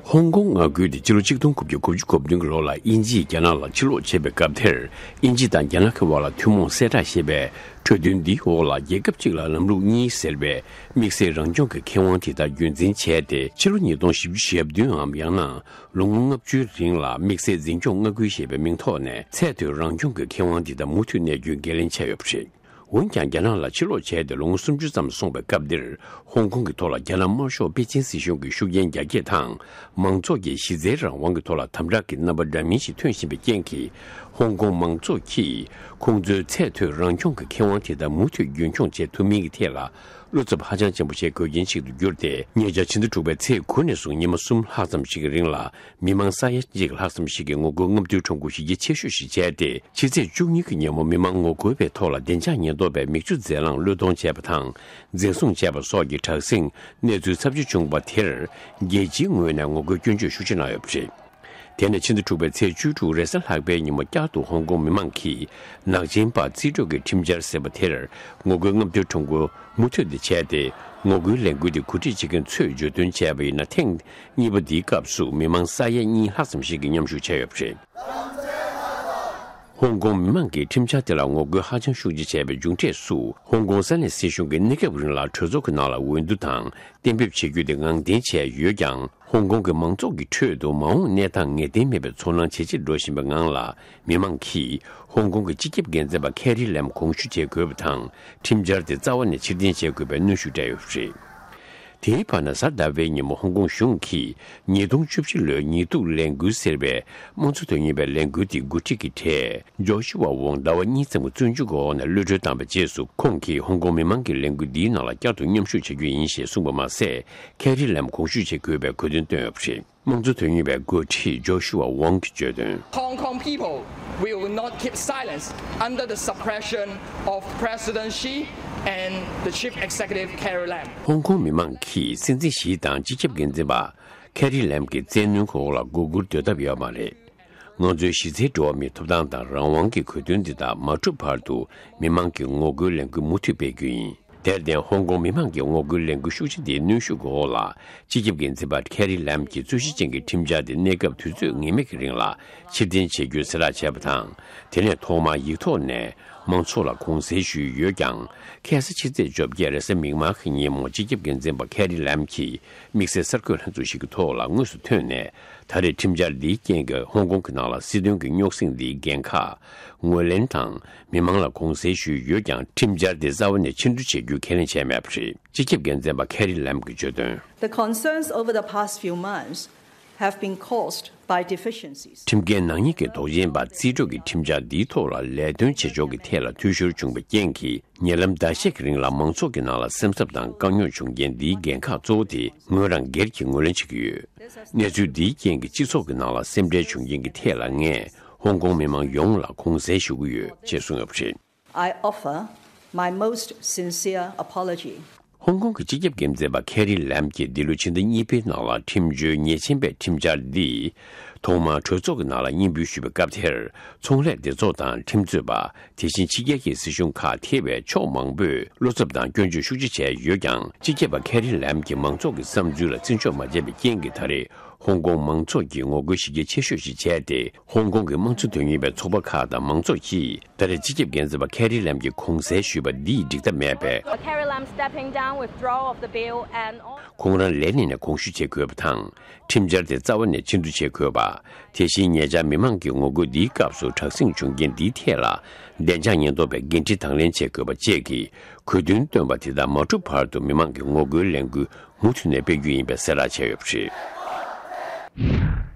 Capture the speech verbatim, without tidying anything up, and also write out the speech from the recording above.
ཧོང་ཀོང་མངའ་ཁུལ་དེ་ཕྱི་ལོ་ཆིག་སྟོང་དགུ་བརྒྱ་དགུ་བཅུ་གོ་བདུན་གྱི་ལོ་ལ་དབྱིན་ཇིས་རྒྱ་ནག་ལ་ཕྱིར་སློག་བྱས་པའི་སྐབས་དེར། དབྱིན་ཇི་དང་རྒྱ་ནག་གི་བར་ལ་ཐུན་མོང་གསལ་བསྒྲགས་ཞེས་པའི་གྲོས་མཐུན་འདིའི་འོག་ལ་རྒྱལ་ཁབ་གཅིག་ལ་ལམ་ལུགས་གཉིས་ཟེར་བའི་དམིགས་བསལ་རང་སྐྱོང་གི་ཁེ་དབང་དེ་དག་རྒྱུན་འཛིན་བྱས་ཏེ། ཕྱི་ལོ་ཉིས་སྟོང་བཞི་བཅུ་ཞེ་བདུན་འམ་ཡང་ན་ལོ་ངོ་ལྔ་བཅུའི་རིང་ལ་དམིགས་བསལ་འཛིན་སྐྱོང་མངའ་ཁུལ་ཞེས་པའི་མིང་ཐོག་ནས་ཚད་མཐོའི་རང་སྐྱོང་གི་ཁེ་དབང་དེ་དག་མུ་མཐུད་གནས་རྒྱུའི་འགན་ལེན་བྱས་ཡོད་པ་རེད། འོན་ཀྱང་། རྒྱ་ནག་ལ་ཕྱིར་སློག་བྱས་ཏེ་ལོ་ངོ་སུམ་ཅུ་ཙམ་སོང་བའི་སྐབས་འདིར། ཧོང་ཀོང་གི་ཐོག་ལ་རྒྱ་ནག་དམར་ཤོག་པེ་ཅིན་སྲིད་གཞུང་གིས་ཤུགས་རྐྱེན་རྒྱ་སྐྱེད་དང་། མང་ཚོགས་ཀྱི་གཞི་རྩའི་རང་དབང་གི་ཐོག་ལ་དམ་དྲག་གི་རྣམ་པ་འདྲ་མིན་ཞིག་ཐོན་བཞིན་པའི་རྐྱེན་གྱིས། ཧོང་ཀོང་མང་ཚོགས་ཀྱིས་ཁོང་ཚོའི་ཚད་མཐོའི་རང་སྐྱོང་གི་ཁེ་དབང་དེ་དག་མུ་མཐུད་རྒྱུན་འཁྱོངས་བྱེད་ཐུབ་མིན་གྱི་ཐད་ལ། བློ་འཚབ་ཧ་ཅང་ཆེན་པོ་བྱེད་དགོས་རྐྱེན་ཞིག་ཏུ་གྱུར་ཏེ། ཉེ་ཆར་ཕྱི་ཟླ་དྲུག་པའི་ཚེས་དགུ་ནས་བཟུང་ཉི་མ་གསུམ་ལྷག་ཙམ་ཞིག་གི་རིང་ལ། མི་མང་ས་ཡ་གཅིག་ལྷག་ཙམ་ཞིག་གིས་ངོ་རྒོལ་རྔམ་སྟོན་ཁྲོམ་སྐོར་གཞི་རྒྱ་ཆེ་ཤོས་ཤིག་བྱས་ཏེ། ཕྱི་ཚེས་བཅུ་གཉིས་ཀྱི་ཉིན་མོ་མི་མང་ངོ་རྒོལ་བའི་ཐོག་ལ་བདེ་འཇགས་ཉེན་རྟོག་པས་མིག་ཆུ་རྫས་རླངས་གློད་གཏོང་བྱས་པ་དང་། འཛིན་བཟུང་བྱས་པ་སོགས་ཀྱི་དྲག་ཟིང་གནས་ཚུལ་ཚབས་ཆེ་བྱུང་བ་དེར། རྒྱལ་སྤྱིའི་ངོས་ནས་ངོ་རྒོལ་སྐྱོན་བརྗོད་ཤུགས་ཆེ་གནང་ཡོད་པ་རེད། དེ་ནས་ཕྱི་ཟླ་དྲུག་པའི་ཚེས་བཅུ་དྲུག་རེས་གཟའ་ལྷག་པའི་ཉིན་མོ་བསྐྱར་དུ་ཧོང་ཀོང་མི་མང་གིས་ནག་ཅན་པ་རྩིས་སྤྲོད་ཀྱི་ཁྲིམས་འཆར་ཟེར་བ་དེར་ངོ་རྒོལ་རྔམ་སྟོན་ཁྲོམ་སྐོར་མུ་མཐུད་དེ་བྱས་ཏེ། ངོ་རྒོལ་ལས་འགུལ་དེ་གོ་སྒྲིག་བྱེད་མཁན་ཚོས་བརྗོད་དོན་བྱས་པ་ཡིན་ན། ཐེངས་གཉིས་པ་འདིའི་སྐབས་སུ་མི་མང་ས་ཡ་གཉིས་ལྷག་ཙམ་ཞིག་གིས་མཉམ་ཞུགས་བྱས་ཡོད་པ་རེད། ཧོང་ཀོང་མི་མང་གིས་ཁྲིམས་འཆར་དེ་ལ་ངོ་རྒོལ་ཧ་ཅང་ཤུགས་ཆེ་བྱས་པའི་མཇུག་འབྲས་སུ། ཧོང་ཀོང་ས་གནས་སྲིད་གཞུང་གིས་གནས་སྐབས་རིང་ལ་གྲོས་ཚོགས་ཀྱི་ནང་ལ་འོས་བསྡུ་དང་གཏན་འབེབས་བྱེད་རྒྱུ་དེ་ངང་འཐེན་བྱས་ཡོད་ཀྱང་། ཧོང་ཀོང་གི་མང་ཚོགས་ཀྱི་ཁྲོད་དུ་མ་འོངས་གནས་སྟངས་ངེས་གཏན་མེད་པའི་ཚོར་སྣང་ཇེ་ཆེར་འགྲོ་བཞིན་པའི་ངང་ལ། མི་མང་གིས་ཧོང་ཀོང་གི་སྤྱི་ཁྱབ་འགན་འཛིན་པ་ཁེ་རི་ལེམ་དགོངས་ཞུ་བྱེད་དགོས་པ་དང་། ཁྲིམས་འཆར་དེ་རྩ་བ་ནས་ཕྱིར་འཐེན་བྱེད་དགོས་པའི་གནོན་ཤུགས་སྤྲད་ཡོད་པ་རེད། དེའི་བར་ན། གཟའ་ཟླ་བའི་ཉིན་མོ་ཧོང་ཀོང་གཞུང་གིས་ཉིས་སྟོང་བཅུ་བཞི་ལོའི་ཉིས་གཏུག་ལས་འགུལ་ཟེར་བའི་དམངས་གཙོ་དོན་གཉེར་བའི་ལས་འགུལ་དེ་འགོ་ཁྲིད་ཀྱི་གྲས། ཇོ་ཤུ་ཝ་ཝོང་ཟླ་བ་གཉིས་ཙམ་གྱི་བཙོན་འཇུག་གི་འོག་ནས་གློད་གྲོལ་བཏང་བའི་རྗེས་སུ། ཁོང་གིས་ཧོང་ཀོང་མི་མང་གི་ལས་འགུལ་འདིའི་ནང་ལ་བསྐྱར་དུ་མཉམ་ཞུགས་བྱ་རྒྱུ་ཡིན་ཞེས་གསུངས་པ་མ་ཟད། ཁེ་རི་ལེམ་དགོངས་ཞུ་བྱེད་དགོས་པའི་གོ་སྟོན་བཏོན་ཡོད་པ་རེད། དམངས་གཙོ་དོན་གཉེར་བའི་འགོ་ཁྲིད་ཇོ་ཤུ་ཝ་ཝོང་གིས་བརྗོད་དོན། Hong Kong people will not keep silence under the suppression of President Xi and the Chief Executive Carrie Lam. ཧོང་ཀོང་མི་མང་གིས་སྲིད་འཛིན་ཞི་དང་སྤྱི་ཁྱབ་འགན་འཛིན་པ་ཁེ་རི་ལེམ་གྱི་བཙན་གནོན་གྱི་འོག་ལ་མགོ་སྒུར་སྡོད་ཐབས་ཡོད་མ་རེད། ང་ཚོའི་གཞི་རྩའི་འགྲོ་བ་མིའི་ཐོབ་ཐང་དང་རང་དབང་གི་གོ་དོན་འདི་དག་མ་གྲུབ་བར་དུ་མི་མང་གི་ངོ་རྒོལ་ལས་འགུལ་མུ་མཐུད་སྤེལ་རྒྱུ་ཡིན། དེར་བརྟེན། ཧོང་ཀོང་མི་མང་གི་ངོ་རྒོལ་ལས་འགུལ་ཤུགས་ཆེ་འདིའི་གནོན་ཤུགས་ཀྱི་འོག་ལ། སྤྱི་ཁྱབ་འགན་འཛིན་པ་ཁེ་རི་ལམ་གྱིས་རྩོད་གཞི་ཅན་གྱི་ཁྲིམས་འཆར་དེ་གནས་སྐབས་དུས་ཚོད་ངེས་མེད་ཀྱི་རིང་ལ་ཕྱིར་འཐེན་བྱེད་རྒྱུའི་གསལ་བསྒྲགས་བྱས་པ་དང་། དེ་ནས་ཐོག་མར་ཡིག་ཐོག་ནས་མང་ཚོགས་ལ་དགོངས་སེལ་ཞུས་ཡོད་ཀྱང་། ཁ་སང་ཕྱི་ཚེས་བཅོ་བརྒྱད་རེས་གཟའ་མིག་དམར་གྱི་ཉིན་མོ། སྤྱི་ཁྱབ་འགན་འཛིན་པ་ཁེ་རི་ལམ་གྱིས་དམིགས་བསལ་གསར་འགོད་ལྷན་ཚོགས་ཤིག་གི་ཐོག་ལ་དངོས་སུ་ཐོན་ནས། ད་རེས་ཁྲིམས་འཆར་འདིའི་རྐྱེན་གྱིས་ཧོང་ཀོང་གི་ནང་ལ་སྲིད་དོན་གྱི་རྙོག་ཟིང་འདིའི་འགན་ཁག་ངོས་ལེན་དང་མི་མང་ལ་དགོངས་སེལ་ཞུས་ཡོད་ཀྱང་། ཁྲིམས་འཆར་དེ་རྩ་བ་ནས་ཕྱིར་འབུད་བྱེད་རྒྱུ་ཁས་ལེན་བྱས་མེད་པ་རེད། སྤྱི་ཁྱབ་འགན་འཛིན་པ་ཁེ་རི་ལམ་གྱིས་བརྗོད་དོན། The concerns over the past few months have been caused by deficiencies. ཁྲིམས་འགན་ནག་ཉེས་ཀྱི་དོགས་ཅན་པ་རྩིས་སྤྲོད་ཀྱི་ཁྲིམས་འཆར་འདིའི་ཐོག་ལ་ལས་དོན་བྱེད་ཕྱོགས་ཀྱི་ཐད་ལ་འཐུས་ཤོར་བྱུང་བའི་རྐྱེན་གྱིས། ཉེ་ལམ་ཟླ་ཤས་ཀྱི་རིང་ལ་མང་ཚོགས་ཀྱི་ནང་ལ་སེམས་འཚབ་དང་དཀའ་རྙོག་བྱུང་རྐྱེན་འདིའི་འགན་ཁག་གཙོ་བོ་དེ་ངོས་རང་སྒེར་གྱིས་ངོས་ལེན་བྱེད་ཀྱི་ཡོད། གནས་ཚུལ་འདིའི་རྐྱེན་གྱིས་སྤྱི་ཚོགས་ཀྱི་ནང་ལ་སེམས་ཁྲལ་བྱུང་རྐྱེན་གྱི་ཐད་ལ། ངས་ཧོང་ཀོང་མི་མང་ཡོངས་ལ་དགོངས་སེལ་ཞུ་གི་ཡོད་ཅེས་གསུངས་ཡོད་པ་རེད། I offer my most sincere apology. ཧོང་ཀོང་གི་སྤྱི་ཁྱབ་འགན་འཛིན་པ་ཁེ་རི་ལམ་གྱིས་འདི་ལོའི་ཕྱི་ཟླ་གཉིས་པའི་ནང་ལ་ཁྲིམས་བྱོལ་ཉེས་ཅན་པའི་ཁྲིམས་འཆར་འདི་ཐོག་མར་གྲོས་ཚོགས་ཀྱི་ནང་ལ་སྙན་འབུལ་ཞུས་པའི་སྐབས་དེར། ཚོང་ལས་སྡེ་ཚོགས་དང་ཁྲིམས་རྩོད་པ། དེ་བཞིན་ཕྱི་རྒྱལ་གྱི་སྲིད་གཞུང་ཁག་ཐེ་བའི་ཕྱོགས་མང་པོས་བློ་འཚབ་དང་སྐྱོན་བརྗོད་ཤུགས་ཆེ་བྱས་ཡོད་ཀྱང་། སྤྱི་ཁྱབ་པ་ཁེ་རི་ལམ་གྱིས་མང་ཚོགས་ཀྱི་བསམ་ཚུལ་ལ་བརྩི་འཇོག་མ་བྱས་པའི་རྐྱེན་གྱིས། ད་རེས་ཧོང་ཀོང་མང་ཚོགས་ཀྱིས་ངོ་རྒོལ་གཞི་རྒྱ་ཆེ་ཤོས་ཤིག་བྱས་ཏེ། ཧོང་ཀོང་གི་དམངས་གཙོ་དོན་གཉེར་བའི་ཚོགས་པ་ཁག་དང་མང་ཚོགས་ཀྱིས་ད་རེས་སྤྱི་ཁྱབ་འགན་འཛིན་པ་ཁེ་རི་ལམ་གྱིས་དགོངས་སེལ་ཞུས་པ་འདིས་འགྲིག་ཐབས་མེད་པས། Carrie Lam stepping down, withdrawal of the bill, and all ཁོང་རང་ལས་གནས་ནས་དགོངས་ཞུ་བྱེད་དགོས་པ་དང་། ཁྲིམས་འཆར་དེ་རྩ་བ་ནས་ཕྱིར་བསྡུ་བྱེད་དགོས་པ། དེ་བཞིན་ཉེ་ཆར་མི་མང་གི་ངོ་རྒོལ་འདིའི་སྐབས་སུ་དྲག་ཟིང་བྱུང་རྐྱེན་འདིའི་ཐད་ལ། བདེ་འཇགས་ཉེན་རྟོག་པས་འགན་འཁྲི་དང་ལེན་བྱེད་དགོས་པ་བཅས་ཀྱི་གོ་སྟོན་བཏོན་པ་དེ་དག་མ་གྲུབ་བར་དུ་མི་མང་གི་ངོ་རྒོལ་ལས་འགུལ་མུ་མཐུད་ནས་སྤེལ་རྒྱུ་ཡིན་པའི་གསལ་བསྒྲགས་བྱས་ཡོད་པ་རེད།